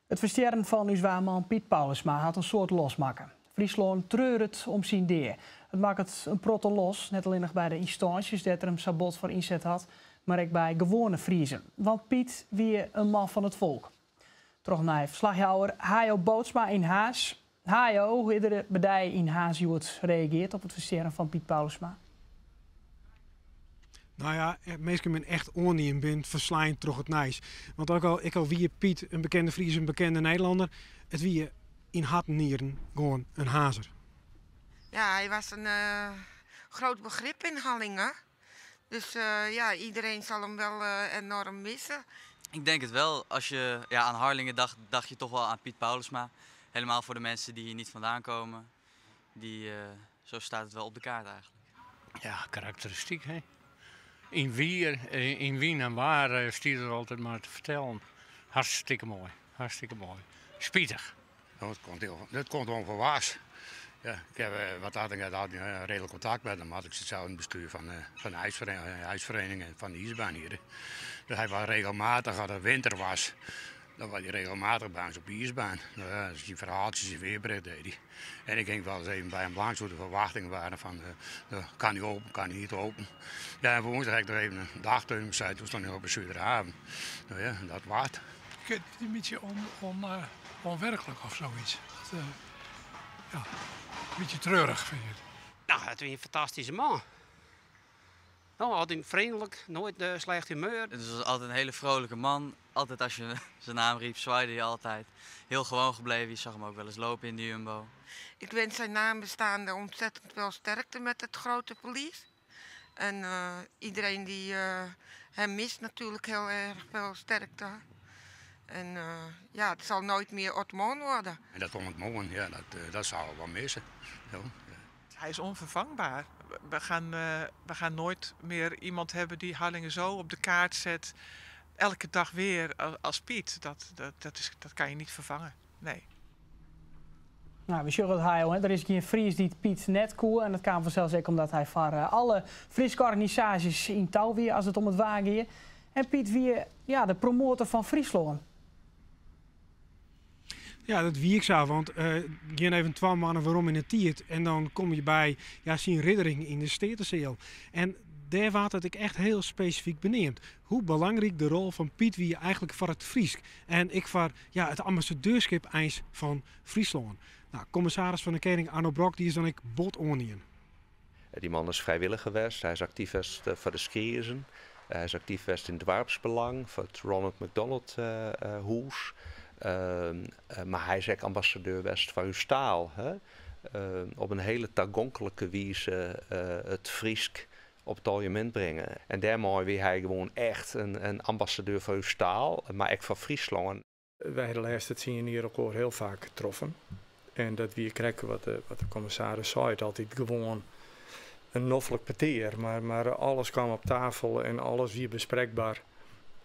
It ferstjerren fan ús waarman Piet Paulusma hat in soad losmakke. Fryslân treuret om syn dea. It makket in protte los, net allinnich by de ynstânsjes dêr't er him sa bot foar ynset hat, mar ek by gewoane Friezen. Want Piet wie in man fan it folk. Troch nei ferslachjouwer Hayo Bootsma yn Harns. Hayo, hoe is der by dy yn Harns hjoed reagearre op it ferstjerren fan Piet Paulusma? Nou ja, minsken binne echt oandien, binne ferslein troch it nijs. Want ek al, ek al wie Piet in bekende Fries, in bekende Nederlanner, it wie yn hert en nieren gewoan in Harnzer. Ja, hij was een groot begrip in Harlingen. Dus ja, iedereen zal hem wel enorm missen. Ik denk het wel. Als je, ja, aan Harlingen dacht, dacht je toch wel aan Piet Paulusma. Helemaal voor de mensen die hier niet vandaan komen. Zo staat het wel op de kaart eigenlijk. Ja, karakteristyk, hè. Yn wier, yn wyn en waar stiet er altyd mar te fertellen. Hartstikke moai, hartstikke moai. Spitich. Nou, dat komt onverwachts. Ja, ik heb wat dat ik had redelijk contact met hem. Had ik zit zelf in het bestuur van de ijsvereniging en van de ijsbaan hier. Dus hij was regelmatig, als het winter was, dan was hij regelmatig bij ons op de ijsbaan. Nou ja, dus die verhaaltjes, die weerbericht deed hij. En ik ging wel eens even bij hem langs hoe de verwachtingen waren van, kan hij open, kan hij niet open. Ja, en woensdag heb ik nog even een dag tegen hem gezegd, toen stond hij op de Zuiderhaven. Nou ja, dat was het. Ik vind het een beetje onwerkelijk of zoiets. Dat, ja, een beetje treurig vind ik het. Nou, het is een fantastische man. Nou, altijd vriendelijk, nooit slecht humeur. Het was altijd een hele vrolijke man. Altijd als je zijn naam riep, zwaaide hij altijd. Heel gewoon gebleven, je zag hem ook wel eens lopen in de Jumbo. Ik wens zijn nabestaanden ontzettend veel sterkte met het grote verlies. En iedereen die hem mist natuurlijk heel erg veel sterkte. En ja, het zal nooit meer ontmoen worden. En dat ontmoen, ja, dat zou ik wel missen. Ja. Hij is onvervangbaar. We gaan nooit meer iemand hebben die Harlingen zo op de kaart zet. Elke dag weer als Piet. Dat kan je niet vervangen. Nee. Nou, we sjogge it Hayo, hè. Der is gjin Fries dy't Piet net koe. En dat kaam fansels ek omdat hy foar alle Fryske organisaasjes yn tou wie as it om it waar gie. En Piet wie, ja, de promotor fan Fryslân. Ja, dat wie ek sa, want gean even 2 mannen werom yn de tiid en dan kom je by, ja, syn riddering yn de Steateseal. En dêr waard it ek echt hiel spesifyk beneamd. Hoe belangryk de rol fan Piet wie eigentlik foar it Frysk en ek foar, ja, it ambassadeurskip eins fan Fryslân. Nou, kommissaris fan de Kening Arno Brok die is dan ek bot oandien. Dy man is frijwilliger west, hy is aktyf west foar de Skriezen. Hy is aktyf west yn doarpsbelang foar it Ronald McDonald Hûs. Mar hy is ek ambassadeur west foar ús taal. Hè? Op in hiele tagonklike wize it Frysk op it aljemint bringe. En dêrmei wie hy gewoan echt in ambassadeur foar ús taal, mar ek foar Fryslân. Wy ha de lêste 10 jier elkoar hiel faak troffen. En dat wie krekt wat de kommissaris sei, it altyd gewoan in noflik petear. Mar alles kaam op tafel en alles wie besprekber.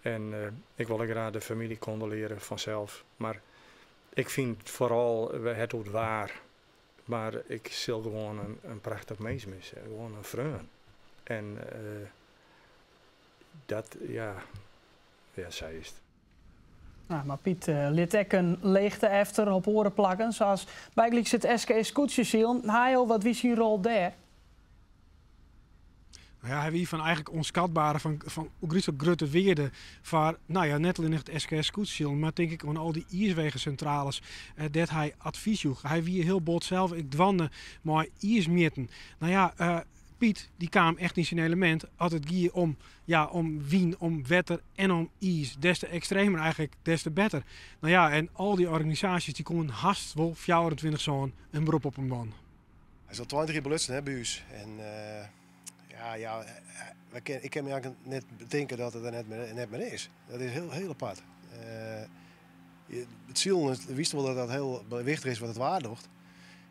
En ik wol graach de famylje kondolearje fansels. Mar ik fyn foaral, we ha it oer it waar. Mar ik sil gewoan in prachtich mins misse, gewoan in freon. En dat, ja, ja, sa is it. Nou, mar Piet lit ek in leechte efter op oare plakken, sa as bygelyks it SKS Skûtsjesilen. Hayo, wat wie syn rol dêr? Nou ja, hy wie fan eigentlik ûnskatbere, fan grut grutte wearde foar, nou ja, net allinnich it SKS Skûtsjesilen, mar tink ik oan al dy iiswegesintrales, dêr't hy advys joech. Hy wie hiel bot sels ek dwaande mei iismjitten. Nou ja, Piet die kaam echt yn syn elemint as it gie ja, om wyn, om wetter en om iis. Des te ekstremer eigentlik, des te better. Nou ja, en al dy organisaasjes die koenen hast wol 24/7 in berop op him dwaan. Hy is al 20 jier belutsen, hè, by ús. En ja, ja, wy kin, ik kin my eigentlik net betinke dat it der net mear is. Dat is hiel, hiel apart. It silen, witst wol dat dat hiel wichtich is wat it waar docht.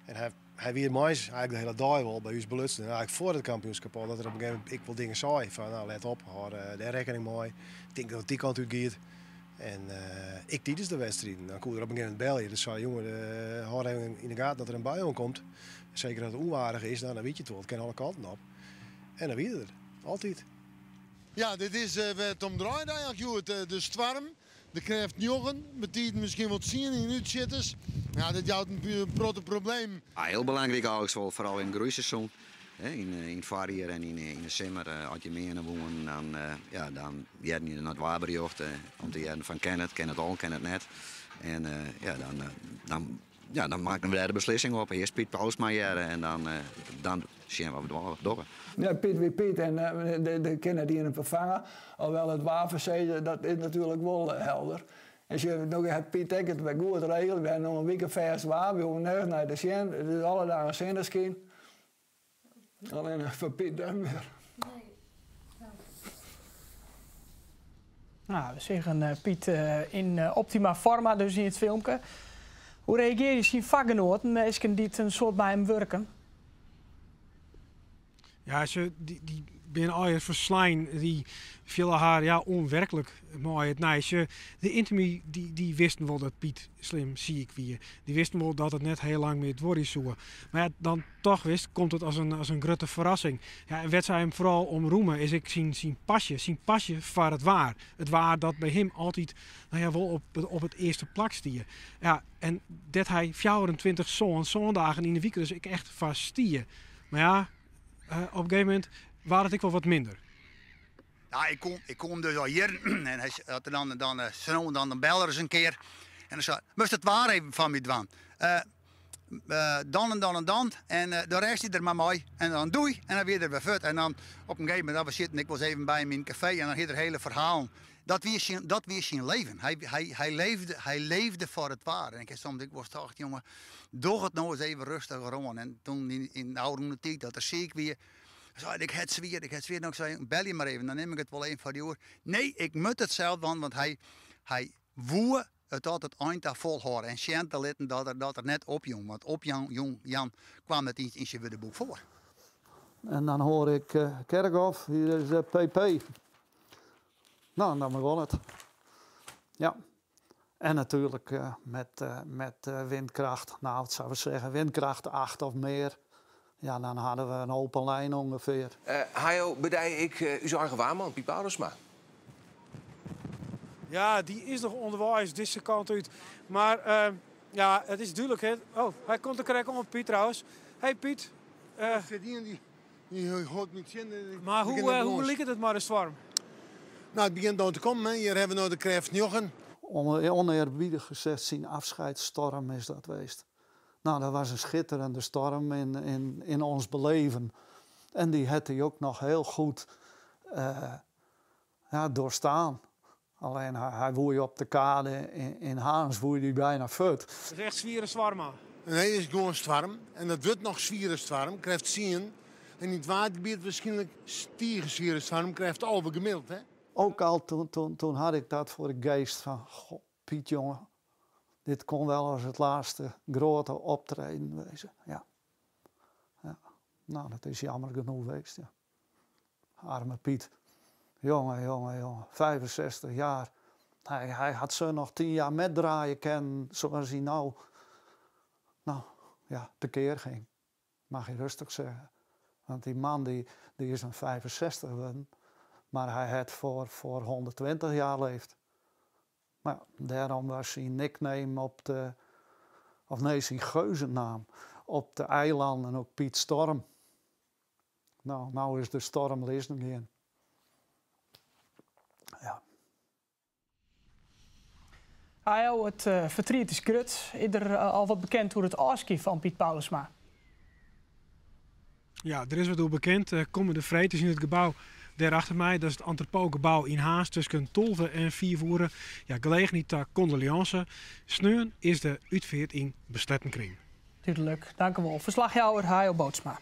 En hy wie mei eigentlik de hiele dei wol by ús belutsen. En eigentlik foar it kampioenskip al, dat er op in gegeven momint ek wol dingen sei fan, nou, let op, hâld dêr rekkening mei. Ik tink dat it dy kant út giet. En ek tidens de wedstriden, dan koe er op in gegeven momint belje. Dus sei, jonge, hâld even yn de gaten dat der in bui oankomt. Seker as it ûnwaardich is, dan wit je it wol. It kin alle kanten op. En dan wie er, altyd. Ja, dit is wêr't it om draait eigentlik hjoed, de stoarm. De krêft njoggen, betiden miskien wol tsien yn útsjitters. Ja, dat jout in protte problemen. Ja, hiel belangryk eigentlik wol, foaral yn it groeiseizoen. Yn it foarjier en yn de simmer, as je meane woenen, dan, ja, dan hearden je nei it waarberjocht om te hearren fan kin it, kin it al, kin it net. En ja, dan, dan, ja, dan makken we dêr de beslissing op. Earst Piet Paulusma hearre en dan, dan sjen wat we dogge. Ja, Piet wie Piet en der kin net ien him ferfange. Alhoewel it waarfoarsizzen, dat is natuerlik wol helder. En sjoch, no hat Piet ek it wer goed regele. We ha no in wike fêst waar, we hoege nergens nei te sjen. It is alle dagen sinneskyn. Allinnich foar Piet net mear. Nou, we seagen Piet yn optima forma dus yn it filmke. Hoe reagearje syn fakgenoaten, minsken dy't in soad mei him wurken? Ja, se dy, dy binne allegear ferslein. Dy fiele har ja, ûnwerklik mei it nijs. De yntimen dy, dy wisten wol dat Piet slim siik wie. Dy wisten wol dat it net hiel lang mear duorje soe. Mar ja, dan toch wist, komt it as in, as in grutte ferrassing. Ja, en wêr't sy him foaral om roeme is ek syn, syn pasje. Syn pasje foar it waar. It waar dat by him altyd nou ja, wol op, op it earste plak stie. Ja, en dêr't hy 24 sân, sân dagen yn de wike dus ek echt foar stie. Mar ja, op in gegeven momint waard it ek wol wat minder. Ja, ik kom, ik kom dus al jierren en hy hat er dan, dan, dan, dan belle er ris in kear. En dan sei, moatst it waar even foar my dwaan. Uh, uh, dan en dan en dan. En uh, dan rêst hy der mar mei. En dan doei. En dan wie er wer fuort. En dan op in gegeven momint, we sitten ek wolris even by him yn it kafee en dan hie er hiele ferhalen. Dat wie syn, dat wie syn leven. Hy, hy, hy, leefde, hy leefde foar it waar. En ik ha soms ek wolris tocht, jonge, doch it no ris even rêstiger oan. En toen yn, yn de ôfrûne tiid dat er siik wie, sei ik ha it swier, ik ha it swier. No, ik sei, belje mar even, dan nim ik it wol even foar dy oer. Nee, ik moat it sels dwaan, want hy, hy woe it tot it ein ta folhâlde en sjen te litten dat er, dat er net opjûn. Want opjaan jong, Jan kwam net iens yn syn wurdeboek foar. En dan hoor ik uh, Kerkhoff, hier is de PP. Nou, dan begon het. Ja. En natuurlijk uh, met, uh, met uh, windkracht, nou, wat zou ik zeggen, windkracht 8 of meer. Ja, dan hadden we een open lijn ongeveer. Uh, Hayo, bedij ik uh, uw eigen waarman, Piet Paulusma. Ja, dy is noch ûnderweis dizze kant út. Mar uh, ja, it is dúdlik. Hè? Oh, hy komt der krekt oan, Piet trouwens. Hey Piet. Uh, dy, dy hâldt my tsjin. Mar hoe, uh, hoe liket it mei de stoarm? No, it begjint no te kommen. Hè. Hjir hawwe we no de krêft njoggen. Oneerbiedig gezegd, syn afscheidstorm is dat west. Nou, dat was een schitterende storm in, in, in ons beleven. En die had hij ook nog heel goed ja, doorstaan. Alleen hy, hy woei op de kade in, in Harns woei die bijna fuort. It is echt swiere stoarm. Nee, it is gewoan stoarm. En dat wurdt noch swiere stoarm. Krêft tsien. En yn it Waadgebiet wierskynlik tige swiere stoarm. Krêft 11 gemiddeld, hè? Ook al toen, toen, toen had ik dat voor de geest van... Goh, Piet jongen, dit kon wel als het laatste grote optreden wezen. Ja. Ja. Nou, dat is jammer genoeg geweest, ja. Arme Piet. Jongen, jongen, jongen. 65 jaar. Hy, hy had zo nog 10 jaar metdraaien kunnen zoals hij nou, nou ja, tekeer ging. Mag je rustig zeggen. Want die man die, die is een 65 geworden. Maar hij had voor, voor 120 jaar leefd. Maar ja, daarom was zijn nickname op de, of nee, zijn geuzennaam op de eilanden ook Piet Storm. Nou, nou is de storm lizzen gien. Ja. Hayo, it uh, fertriet is grut. Is der uh, al wat bekend oer it ôfskie fan Piet Paulusma? Ja, der is wat oer bekend. Uh, kommende freed is yn it gebou dêr achter my, dat is it Entrepotgebou yn Harns tusken 12 en 5 oere. Ja, gelegenheid ta kondoleânse. Sneon is de útfeart yn besletten kring. Dúdlik, dankewol. Ferslachjouwer Hayo Bootsma.